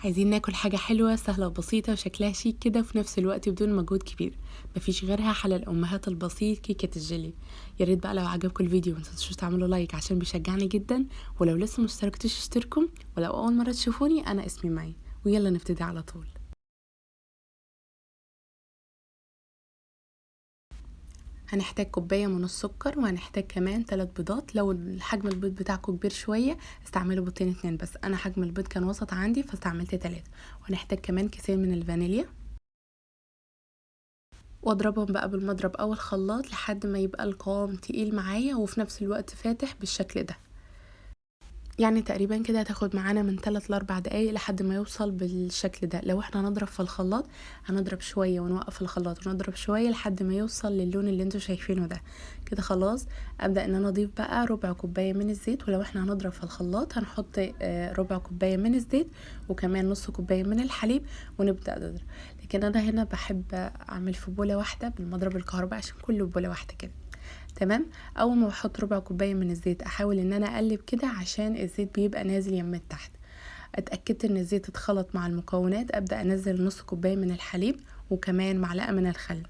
عايزين ناكل حاجة حلوة سهلة وبسيطة وشكلها شيك كده وفي نفس الوقت بدون مجهود كبير، مفيش غيرها حل الأمهات البسيط كيكة الجيلي. يا ريت بقى لو عجبكم الفيديو ما تنسوش تعملوا like عشان بيشجعني جدا، ولو لسه مشتركتوش اشتركوا، ولو أول مرة تشوفوني أنا اسمي مي، ويلا نبتدي على طول. هنحتاج كوباية من السكر، وهنحتاج كمان 3 بيضات. لو حجم البيض بتاعكم كبير شوية استعملوا بيضتين 2 بس، أنا حجم البيض كان وسط عندي فاستعملت 3. وهنحتاج كمان كيسين من الفانيليا، واضربهم بقى بالمضرب أو الخلاط لحد ما يبقى القوام تقيل معايا وفي نفس الوقت فاتح بالشكل ده. يعني تقريبا كده هتاخد معانا من 3 ل 4 دقايق لحد ما يوصل بالشكل ده. لو احنا هنضرب في الخلاط هنضرب شوية ونوقف الخلاط ونضرب شوية لحد ما يوصل للون اللي انتوا شايفينه ده كده. خلاص ابدأ ان انا اضيف بقى ربع كوباية من الزيت، ولو احنا هنضرب في الخلاط هنحط ربع كوباية من الزيت وكمان نص كوباية من الحليب ونبدأ نضرب. لكن انا هنا بحب اعمل في بولة واحدة بالمضرب الكهرباء عشان كله بولة واحدة كده. تمام. اول ما بحط ربع كوباية من الزيت احاول ان انا اقلب كده عشان الزيت بيبقى نازل يم تحت. اتاكدت ان الزيت اتخلط مع المكونات ابدا انزل نص كوباية من الحليب وكمان معلقه من الخل.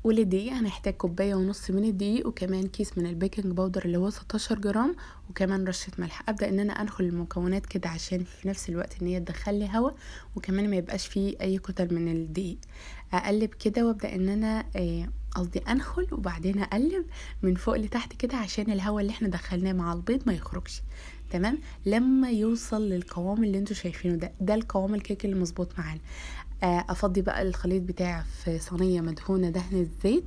وللدقيق هنحتاج كوباية ونص من الدقيق وكمان كيس من ال baking powder اللي هو 16 جرام وكمان رشه ملح. ابدا ان انا انخل المكونات كده عشان في نفس الوقت ان هي تدخل لي هواء وكمان ما يبقاش فيه اي كتل من الدقيق. اقلب كده وابدا ان انا قصدي انخل وبعدين اقلب من فوق لتحت كده عشان الهواء اللي احنا دخلناه مع البيض ما يخرجش. تمام. لما يوصل للقوام اللي انتوا شايفينه ده، ده القوام الكيك اللي مظبوط معانا. افضي بقى الخليط بتاعي في صينية مدهونه دهنه زيت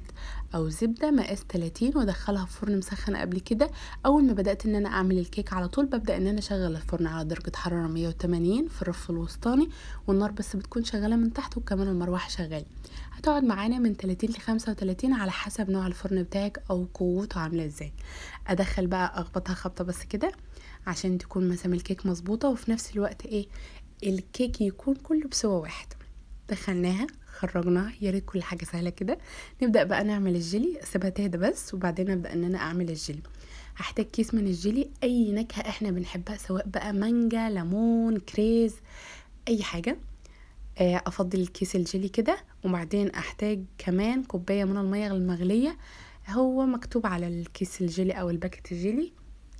او زبدة مقاس 30 وادخلها في فرن مسخن قبل كده. اول ما بدات ان انا اعمل الكيك على طول ببدا ان انا اشغل الفرن على درجه حرارة 180 في الرف الوسطاني، والنار بس بتكون شغالة من تحت وكمان المروحة شغالة. هتقعد معانا من 30 ل 35 على حسب نوع الفرن بتاعك او قوته عامله ازاي. ادخل بقى اخبطها خبطه بس كده عشان تكون مسام الكيك مظبوطة وفي نفس الوقت ايه الكيك يكون كله بسوى واحد. دخلناها خرجناها، يا ريت كل حاجة سهلة كده. نبدا بقى نعمل الجيلي، اسيبها تهدى بس وبعدين ابدا ان انا اعمل الجيلي. هحتاج كيس من الجيلي اي نكهة احنا بنحبها سواء بقى مانجا ليمون كريز اي حاجة. افضل الكيس الجيلي كده. وبعدين احتاج كمان كوباية من المية المغليه، هو مكتوب على الكيس الجيلي او ال packet الجيلي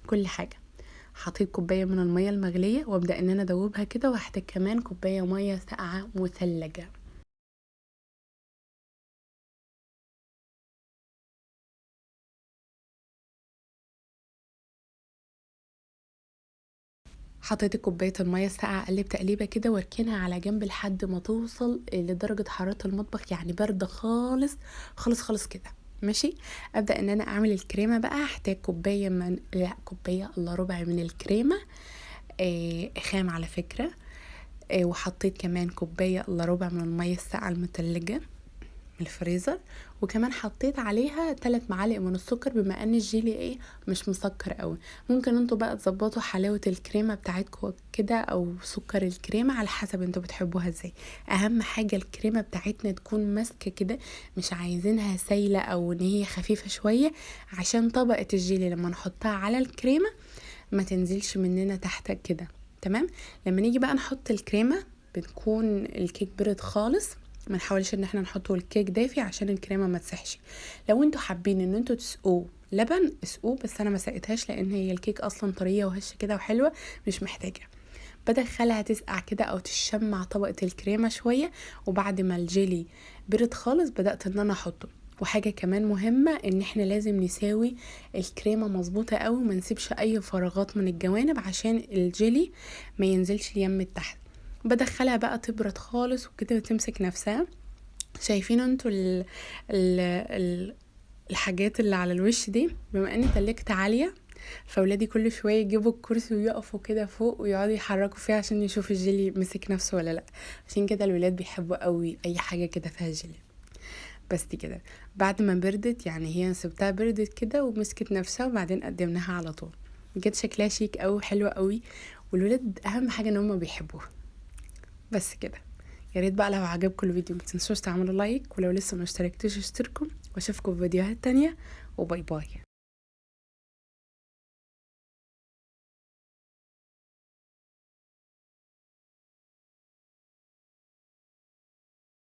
كل حاجة. حطيت كوباية من المية المغليه وابدا ان انا ادوبها كده، وهحتاج كمان كوباية مية ساقعه مثلجه. حطيت كوباية المية الساقعه، اقلب تقليبه كده واركنها على جنب لحد ما توصل لدرجة حرارة المطبخ، يعني باردة خالص خالص خالص كده. ماشي. ابدا ان انا اعمل الكريمة بقى. هحتاج كوباية من لا كوباية الا ربع من الكريمة خام على فكرة، وحطيت كمان كوباية الا ربع من المية الساقعه المتلجه من الفريزر، وكمان حطيت عليها 3 معالق من السكر بما ان الجيلي ايه مش مسكر قوي. ممكن انتوا بقى تظبطوا حلاوة الكريمة بتاعتكم كده او سكر الكريمة على حسب انتوا بتحبوها ازاي. اهم حاجة الكريمة بتاعتنا تكون ماسكه كده، مش عايزينها سايله او ان هي خفيفة شوية عشان طبقه الجيلي لما نحطها على الكريمة ما تنزلش مننا تحت كده. تمام. لما نيجي بقى نحط الكريمة بنكون الكيك برد خالص، ما نحاولش ان احنا نحطه الكيك دافي عشان الكريمة ما تسحش. لو انتوا حابين ان انتوا تسقوه لبن اسقوه، بس انا ما سقيتهاش لان هي الكيك اصلا طرية وهشه كده وحلوه مش محتاجه. بدخلها تسقع كده او تشمع طبقه الكريمة شوية، وبعد ما الجيلي برد خالص بدات ان انا احطه. وحاجه كمان مهمة ان احنا لازم نساوي الكريمة مظبوطة قوي وما نسيبش اي فراغات من الجوانب عشان الجيلي ما ينزلش اليم تحت. بدخلها بقى تبرد خالص وكده وتمسك نفسها. شايفين انتوا ال ال ال الحاجات اللي على الوش دي؟ بما ان تلجت عالية فولادي كل شوية يجيبوا الكرسي ويقفوا كده فوق ويقعدوا يحركوا فيها عشان يشوفوا الجيلي مسك نفسه ولا لا. عشان كده الولاد بيحبوا قوي اي حاجة كده فيها جيلي. بس كده بعد ما بردت، يعني هي سبتها بردت كده ومسكت نفسها وبعدين قدمناها على طول. بجد شكلها شيك قوي وحلوه قوي، والولاد اهم حاجة ان هم بيحبوها. بس كده. يا ريت بقى لو عجبكم الفيديو ما تنسوش تعملوا like، ولو لسه ما اشتركتوش اشتركوا، واشوفكم في فيديوهات تانية، و bye bye.